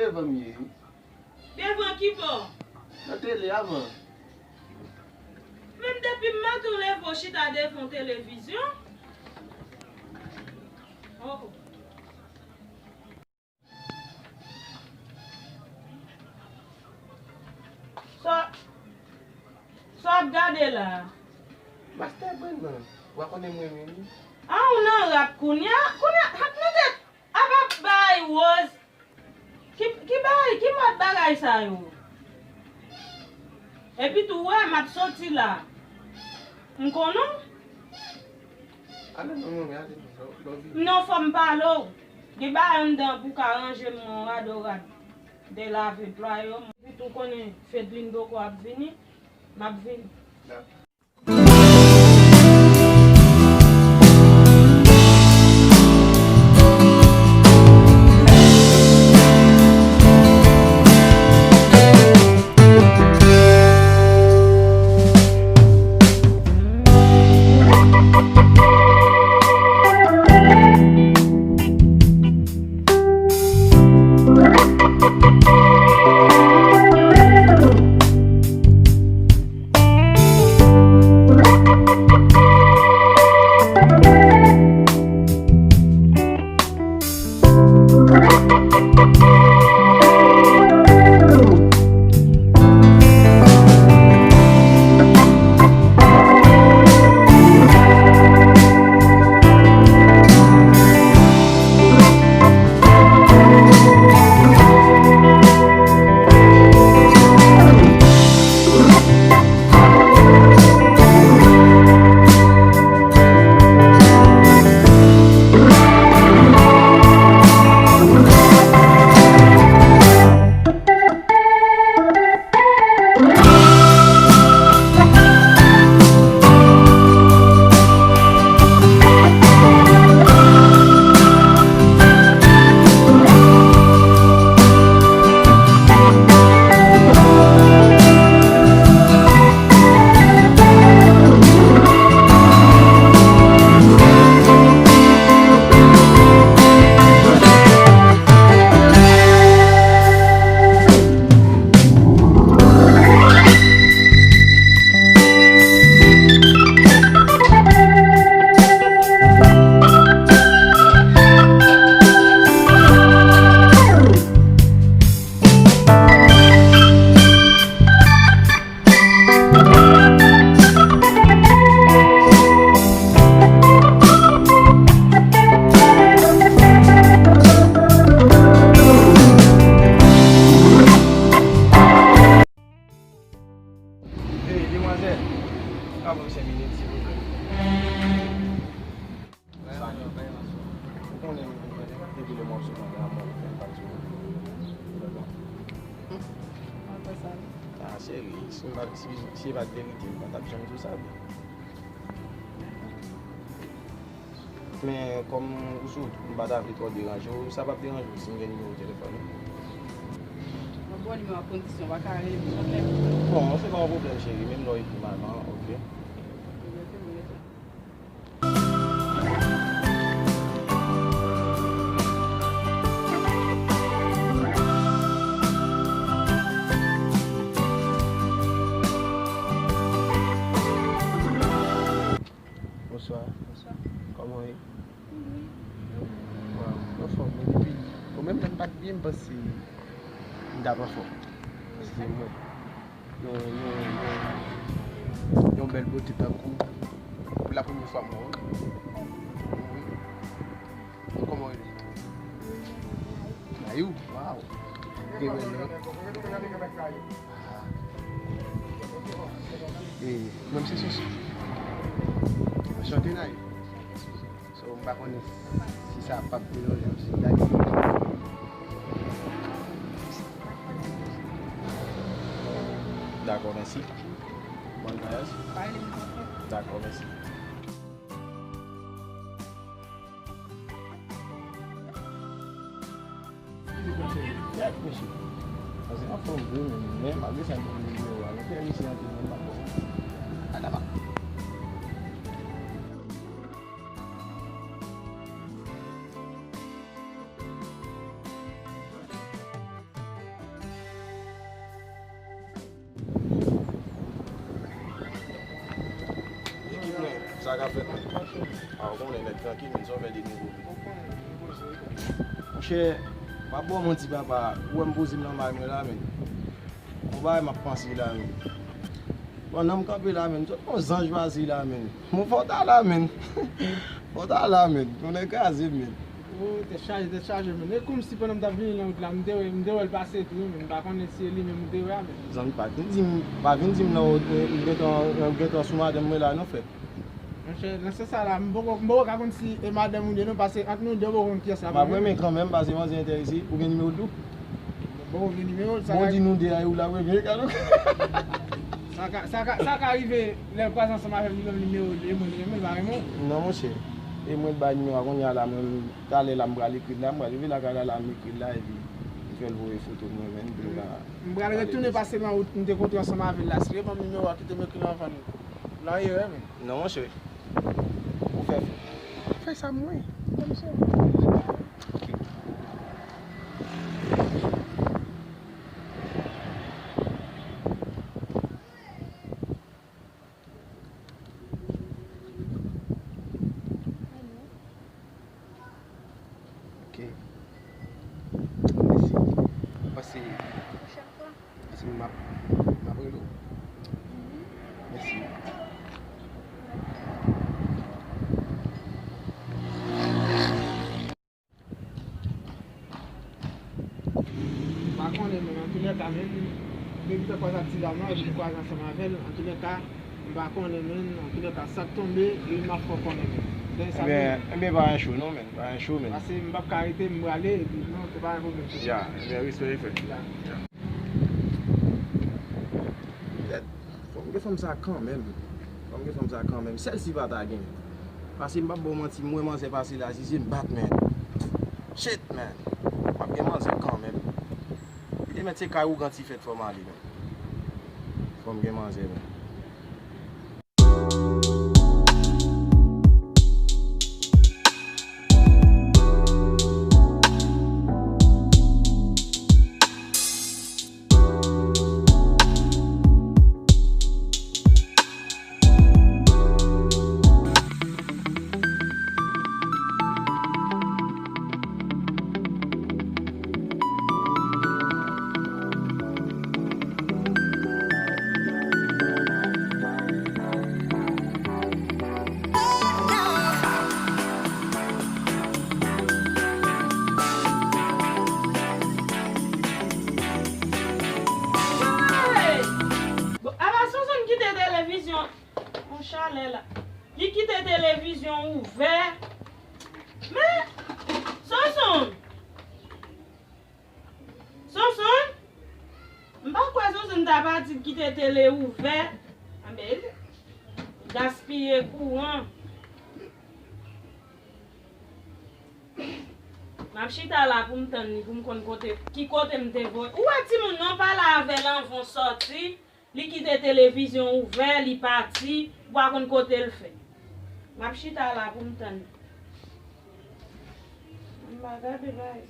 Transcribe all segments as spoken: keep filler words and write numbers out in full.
Devan m ye wi. Devan ki bò? Nan tele a man. Menm depi m maten w leve w chita devan televizyon. Oh, oh. Sa, sa w ap gade la a? Mastè Brenn nan, w a konnen m renmen li. A, ou nan rap kounye a? Kounye a, rap nan tèt. Apa bay Rose. Ki, ki bay, ki mòd bagay sa yo? Epi tou, wè, m ap soti la. M konnen w. Ale non, manmi, ale non, love you. Non, fò m pale w. Gen bagay anndan pou ka ranje m, mwen rado rad. Delave plwa yo. Epi tou konnen Fedlin poko ap vini. M ap vini. Dakò. Hey, demwazèl, ka ban m senk minit, silvouplè? Ou konnen, depi lè m ap sou kontra, mwen, mwen pa t sou kontra. Ou konprann? Mwen fè sa. Ah, cheri, si m pa, si, si se pa t verite, m pa t ap janm di w sa, vre. Men, kòm ou sou wout, m pa ta vle twò deranje w, sa p ap deranje w si m gen nimewo telefòn ou? Mwen ba w nimewo a kondisyon, w pa ka rele m nan lè. Bon, se pa yon pwoblèm, cheri, menm lè w ekri m avan, oke? Oke, mwen rete. Bonswa. Bonswa. Kòman w ye? Wi. Waw, anfòm, men depi, bon, menm lè m pa t byen, m panse m t ap anfòm. Paske mwen, yon, yon, yon, yon bèl bote tankou w, pou la premye fwa m wè w. Wi. Kòman w rele? Nayou? Waw. Te wè non. Ah. E, mwen se Soso. Anchante, Nayou. So, m pa konnen si sa p ap melanje m si m ta di. Dakò, mèsi. Bòn vwayaj. Dakò, mèsi. Kèt, mesye. Paske anfòm vre, men, men malgre sa, m konn nimewo a. Men kè misye antre menm pa bon. A daba. Sa ka fèt, men. A, ou konnen, nèg trankil, men sa w fè de nivo. Monchè, m ap ba w manti, papa. Ou wè m poze m nan may mwen la, men. Yon bagay m ap panse la, men. Bon, nan m kanpe la, men. M sot yon zanj pase la, men. Bon, fò w ta la, men. Fò w ta la, men. Yon nèg kraze, men. Oh, tèt chaje, tèt chaje, men. E kòmsi pandan m t ap vini nan wout la, m te wè, m te wè l pase tou, men. M pa konnen si se li menm ou te wè a, men. Zanmi, pa vin di m, pa vin di m nan wout, m gentan, m gentan sou madanm mwen la, non, frè. Monchè, nan sans sa la, m poko, m poko ka konn si e madanm ou li ye non, paske ant nou de, m poko konn kiyès la. M ap renmen kanmenm, paske manzè enterese. Ou gen nimewo l tou? M poko gen nimewo l, sa. Bon, di nou de a, ou la, mwen vin, gade. Sa ka, sa ka, sa ka rive, lè l kwaze ansanm avè m, li ban m nimewo l, e mwen li renmen, l pa renmen w. Non, monchè. E mwen bay nimewo a kounye a la, mwen, talè la, m pral ekri l la, m pral rive lakay la, la, m ekri l la, epi m fè l voye foto mwen menm, pou nou ka. M pral retounen pase nan wout m te kontre ansanm avè l la. Si l ban m nimewo a, kite m ekri l anvan l. Nan erè, men. Non, monchè. Ou fè fè. Fè sa mwen. Kòmsa. Ok. Ok. Mèsi. Pase. Pase m ap, m ap rele w. Mèsi. M pa konnen, men antoulèka, menm depi m kwaze ak ti dam nan, epi m kwaze ansanm avè l, antoulèka, m pa konnen, men antoulèka, sa k tonbe, e m ap fè w konnen, men. Ebyen, ebyen, pa gen cho non, men, pa gen cho, men. Paske m p ap ka rete, m prale, epi non, se pa yon pwoblèm. Ya, ebyen, respè, frè. Ya. Ya. Fò m gen fanm sa kanmenm. Fò m gen fanm sa kanmenm. Sèl si pa ta gen. Paske m p ap ba w manti, m wè manzè pase la, Zizi m bat, men. Shit, man. M ap gen manzè kanmenm. Li te mèt se kay ougan ti fèt fò m ale, men. Fò m gen manzè, men. Hey! Bon, ala Sonson kite televizyon. Yon chalè la. Li kite televizyon ouvè. Men, Sonson! Sonson! M pa kwè Sonson ta pati kite tele ouvè. Anben, gaspiye kouran. M ap chita la pou m tann li, pou m konn kote, ki kote m te voye. Ou wè timoun nan, pale avè l anvan w sòti. Li kite televizyon ouvè, li pati, ou pa konn kote l fè. M ap chita la pou m tann li. M pa gade bagay.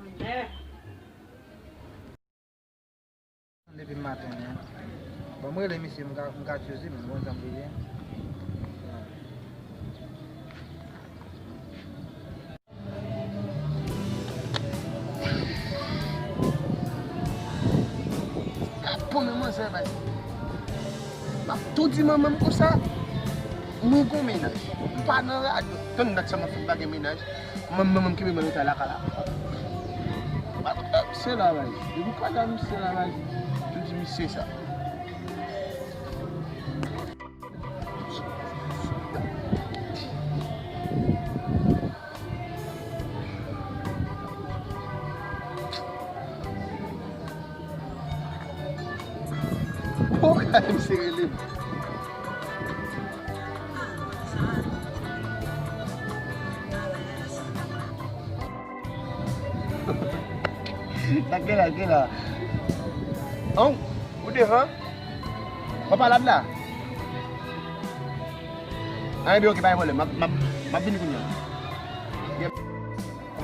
Anmè. Depi maten an. Bon, mwen rele misye, m ka, m ka tchouzi, men bon, jan m bliye. Bon, men manzè, bay. M ap tou di manman m konsa. Mwen gon mennaj. M pa nan radyo. Tann dat sa m ap fè m pa gen mennaj. Manman m kenbe mwen nan lakay la. Misye lavaj. Depi kwa la misye lavaj. Yo di misye sa. Oh, misye rele m. Sa k gen la, k gen la. An, ou devan? W ap pale la? An, ebyen, oke, pa gen pwoblèm. M ap, m ap, m ap vini kounye a.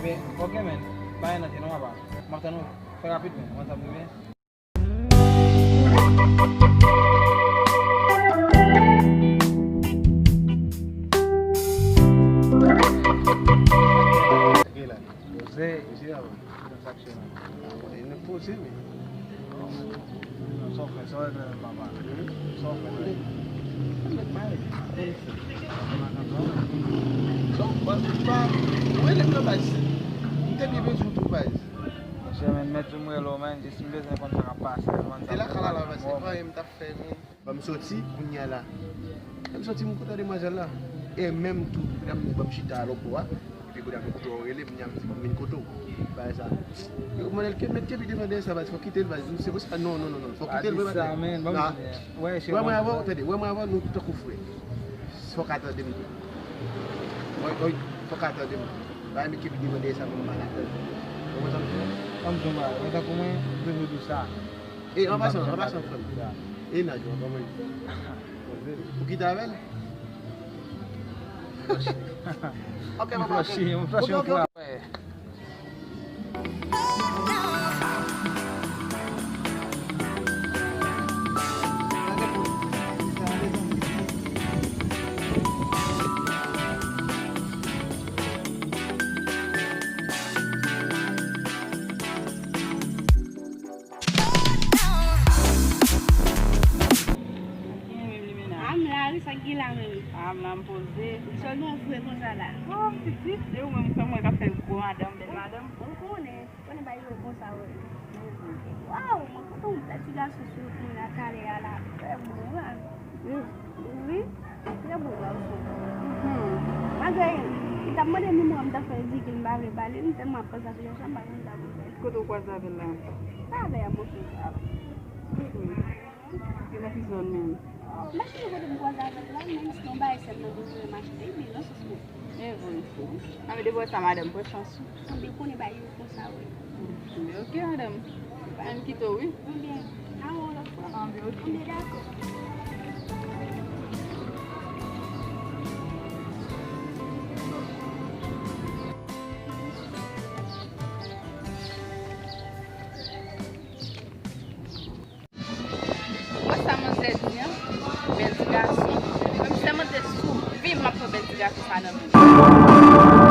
Ebyen, oke, men. Pa gen anyen non, papa. M ap tann ou. Fè rapid, men. Mwen, sa m rive. Tranquila. Poze. Poze, avan. Transaksyon. Mwen poze, wi. Sa w fè, sa w regle menm papa? Sa w fè, menm? Mwen pa regle. Sa w pa, ou rele m nan baz. M te byen bezwen w tou, baz. Monchè, men, mèt di m rele w, men, jis m bezwen konn sa k ap pase, man. Se la kala la, baz, se pa anyen m t ap fè, men. Ban m soti, kounye a la. Ban m soti, m kontan demwazèl la. E menm tou, kounye a m di ban m chita a lòtbò a. Epi kounye a m koute w rele, kounye a m di pou m vin kote w. Bagay sa. Yo mande l ke mèt kepi devan dèyè sa, baz, fò kite l, baz. Se pou sa, non, non, non, non. Fò kite l, vre, baz. Wè, mwen avè w, tande, wè, mwen avè w, nou tankou frè. Fò ka tande m tou. Wi, wi, fò ka tande m. Bagay mèt kepi devan dèyè sa, mwen mal atann. Ou konprann sa m di w? Ban m di w bagay, mwen tankou mwen, m toujou di w sa. E, an pasan, an pasan, frè m. E, Nadyo, kòman li? Ou kite avè l? Ok, papa, ok. Ok, ok. Gen menm li menaj. A, m la wi, sa k gen la menm? A, m la, m poze. Sèlman w fre konsa la. Oh, pitit, e ou menm, m fè mwen k ap fè gwo madanm, bèl madanm. Ou konnen, konnen bay yo konsa, wi. Waw, mwen kontan w, ti gason sou mwen la, talè a la, trè bon, wi. Wi, trè bon gason. Malgre li t ap mande nimewo m, m t ap fè l di ke m pa vle ba li, m tèlman ap panse avèk gason, m pa konn sa pou m fè. Kote w kwaze avè l la? Pa avè a, monchè, sa. Li nan ki zòn menm? M pa chonje kote m kwaze avè l la, men si yon bagay sèl mwen bezwen m achte, men nan sans mwen. E vre. A, men depi w wè sa, madanm, pran chans ou. Anben, konnen bay yo konsa, wi. Anben, ok, madanm. Ann kite w, wi. Anben, n a wè w lòt fwa. Anben, ok. Anben, dakò. Wè sa manzè di an? Bèl ti gason. Mwen m sèmante sou vi m, m ap pran bèl ti gason sa nan men l.